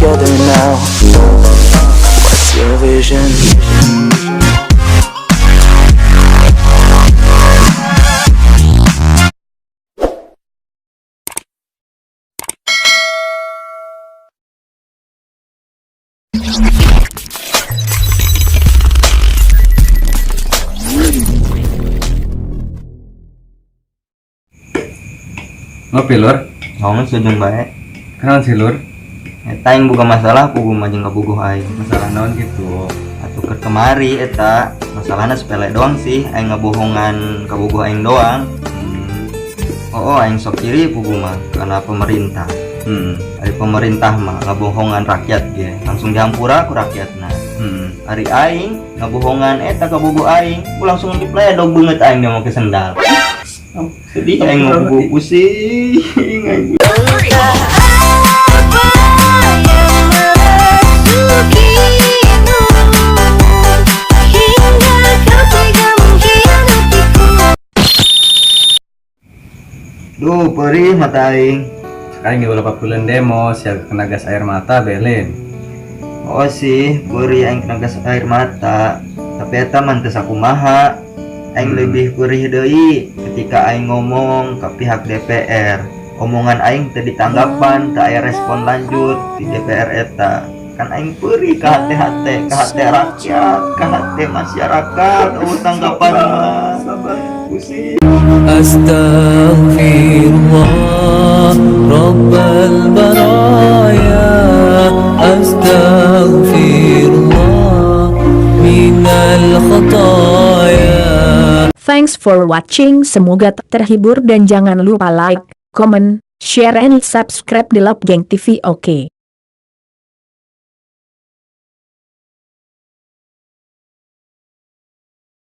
together now. What's your vision? Ngopi, Lur. Ngomong sujun bae. Kenalan sih, Lur. Eta aing boga masalah puguh mah jeung kabogoh aing. Masalah naon gitu? Atuh keur kemari eta masalahna sepele doang sih, aing ngabohongan kabogoh aing doang. Oh, aing sok iri puguh mah karena pemerintah. Ari pemerintah mah ngabohongan rakyat ge langsung dihampura ku rakyatna. Ari aing ngabohongan eta kabogoh aing, ku langsung dipledog beungeut aing dia make sendal. Sedih aing ngobrol, pusing aing. Apa yang merasukimu hingga kau tega mengkhianatiku? Duh, perih mata aing. Sekarang di beberapa bulan demo, siap kena gas air mata, belen. Oh sih, perih aing kena gas air mata. Tapi eta mah teu sakumaha. Aing lebih perih deui ketika aing ngomong ke pihak DPR. Omongan aing teu ditanggapan, teu aya respon lanjut di DPR eta. Kan aing perih ke hati-hati, ke hati rakyat, ke hati masyarakat. Oh, tanggapan mah. Pusing. أستغفر الله رب البرايا، أستغفر الله من الخطايا. Thanks for watching. Semoga terhibur dan jangan lupa like, comment, share and subscribe di Love Gang TV. Oke.